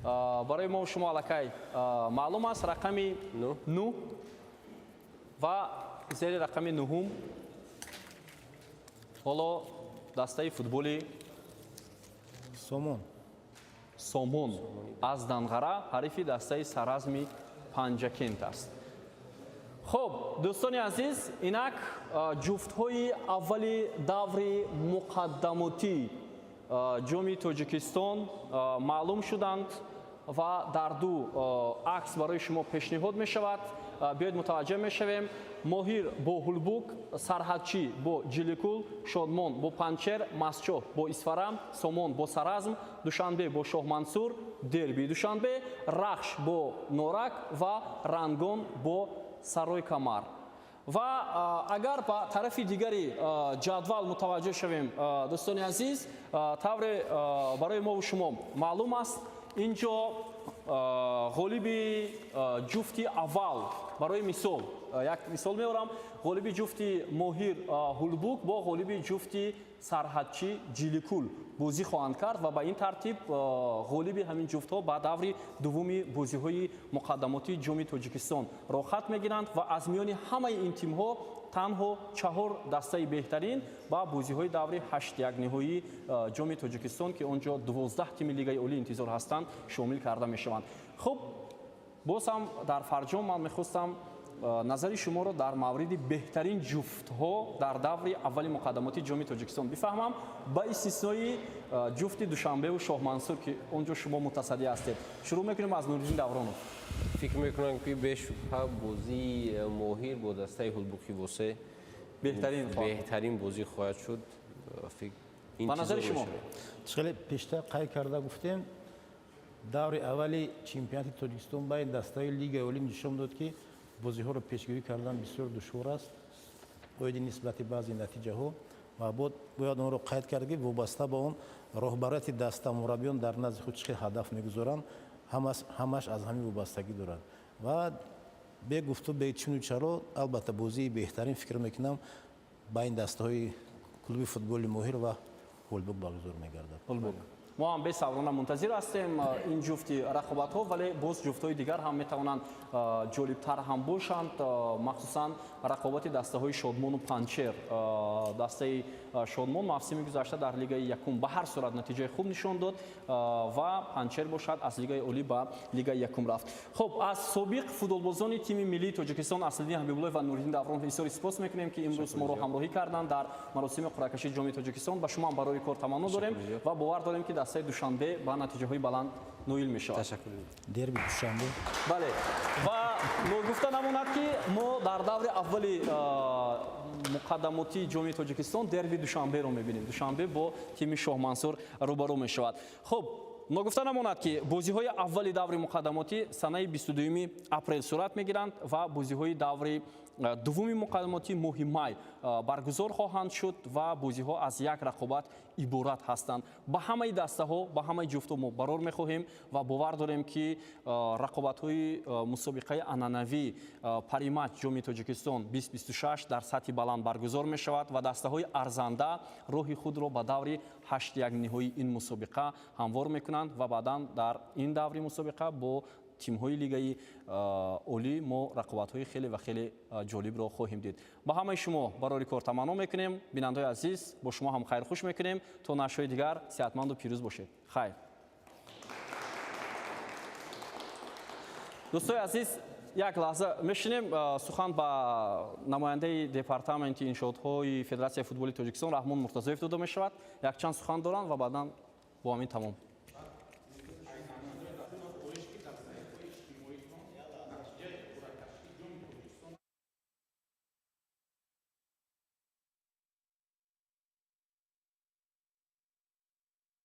барои мо шумо аллакай маълум аст, рақами 9 ва зери рақами 9 ҳоло дастаи футболи Сомон. Сомон аз Данғара ҳарифи дастаи Саразми Панҷакент аст. Хуб, дӯстони азиз, инак ҷуфтҳои аввали даври муқаддамотӣ ҷоми Тоҷикистон маълум шуданд ва дар ду акс барои шумо пешниҳод мешавад. Биёед мутаваҷҷеҳ мешавем. Моҳир бо Ҳулбук, Сарҳадчӣ бо Ҷиликул, Шодмон бо Панҷшер, Масчоҳ бо Исфара, Сомон бо Саразм, Душанбе бо Шоҳмансур, дерби Душанбе, Рахш бо Норак ва Рангон бо Саройкамар. Ва агар ба тарафи дигари ҷадвал мутаваҷҷеҳ шавем, дӯстони азиз, тавре барои мову шумо маълум аст, ин ҷо ғолиби ҷуфти аввал, барои мисол як мисол меорам, ғолиби ҷуфти Моҳир Ҳулбук бо ғолиби ҷуфти Сарҳадчӣ Ҷиликул бозӣ хоҳанд кард ва ба ин тартиб ғолиби ҳамин ҷуфтҳо ба даври дуввуми бозиҳои муқаддамотии ҷоми Тоҷикистон роҳхат мегиранд ва аз миёни ҳамаи ин тимҳо танҳо 4 дастаи беҳтарин ба бозиҳои даври 8-якниҳоии ҷоми Тоҷикистон, ки он ҷо 12 тими лигаи олӣ интизор ҳастанд, шомил карда мешаванд. Хуб, боз ҳам дар фарҷом ман мехостам Назари шуморо дар мавриди беҳтарин ҷуфтҳо дар даври аввали муқаддамоти Ҷоми Тоҷикистон бифаҳмам, ба истиснои ҷуфти Душанбеву Шоҳмансур, ки он ҷо шумо мутасаддӣ ҳастед. Шурӯъ мекунем аз Нуриддин Давронов. Фикр мекунам, ки бешубҳа бозии Моҳир бо дастаи Ҳулбуки Восе беҳтарин бозӣ хоҳад шуд. Ба назари шумо? Хеле пештар қайд карда гуфтем, даври аввали чемпионати Тоҷикистон байни дастаҳои Лигаи Олӣ нишон дод, ки бозиҳоро пешгӯӣ кардан бисёр душвор аст оиди нисбати баъзе натиҷаҳо, ва бояд онро қайд кард, ки вобаста ба он роҳбарияти даста, мураббиён дар назди худ чӣ хел ҳадаф мегузоранд, ҳамаш аз ҳамин вобастагӣ дорад. Ва бегуфту бечуну чаро, албатта, бозии беҳтарин, фикр мекунам, байни дастаҳои клуби футболи Моҳир ва Ҳулбук баргузор мегардад. Ҳулбук. Мо ҳам бесаброна мунтазир ҳастем ин ҷуфти рақобатҳо, вале боз ҷуфтҳои дигар ҳам метавонанд ҷолибтар ҳам бошанд, махсусан рақобати дастаҳои Шодмону Панчер. Дастаи Шодмон мавсими гузашта дар Лигаи якум ба ҳар сурат натиҷаи хуб нишон дод ва Панчер бошад, аз Лигаи олӣ ба Лигаи якум рафт. Хуб, аз собиқ футболбозони тими миллии Тоҷикистон Аслиддин Ҳабибуллоев ва Нуриддин Давронов изҳори сипос мекунем, ки имрӯз моро ҳамроҳӣ карданд дар маросими қуръакашии Ҷоми Тоҷикистон. Ба шумо ҳам барори кор таманно дорем ва бовар дорем, ки дастаи Душанбе ба натиҷаҳои баланд ноил мешавад. Ташаккур. Дерби Душанбе. Бале, ва ногуфта намонад, ки мо дар даври аввали муқаддамотии Ҷоми Тоҷикистон дерби Душанберо мебинем. Душанбе бо тими Шоҳмансур рӯбарӯ мешавад. Хуб, ногуфта намонад, ки бозиҳои аввали даври муқаддамотӣ санаи 22 апрел сурат мегиранд ва бозиҳои даври дуввуми муқаддамотӣ моҳи май баргузор хоҳанд шуд ва бозиҳо аз як рақобат иборат ҳастанд. Ба ҳамаи дастаҳо, ба ҳамаи ҷуфтҳо мо барор мехоҳем ва бовар дорем, ки рақобатҳои мусобиқаи анъанавӣ Париматч Ҷоми Тоҷикистон 2026 дар сатҳи баланд баргузор мешавад ва дастаҳои арзанда роҳи худро ба даври ҳаштякниҳои ин мусобиқа ҳамвор мекунанд ва баъдан дар ин даври мусобиқа бо тимҳои лигаи олӣ мо рақобатҳои хеле ва хеле ҷолибро хоҳем дид. Ба ҳамаи шумо барори кор таманно мекунем. Бинандаҳои азиз, бо шумо ҳам хайрхуш мекунем. То нашрҳои дигар сеҳатманду пирӯз бошед. Хайр, дӯстои азиз, як лаҳза мешинем. Сухан ба намояндаи департаменти иншоотҳои Федератсияи футболи Тоҷикистон Раҳмон Муртазоев дода мешавад. Якчанд сухан доранд ва баъдан бо ҳамин тамом.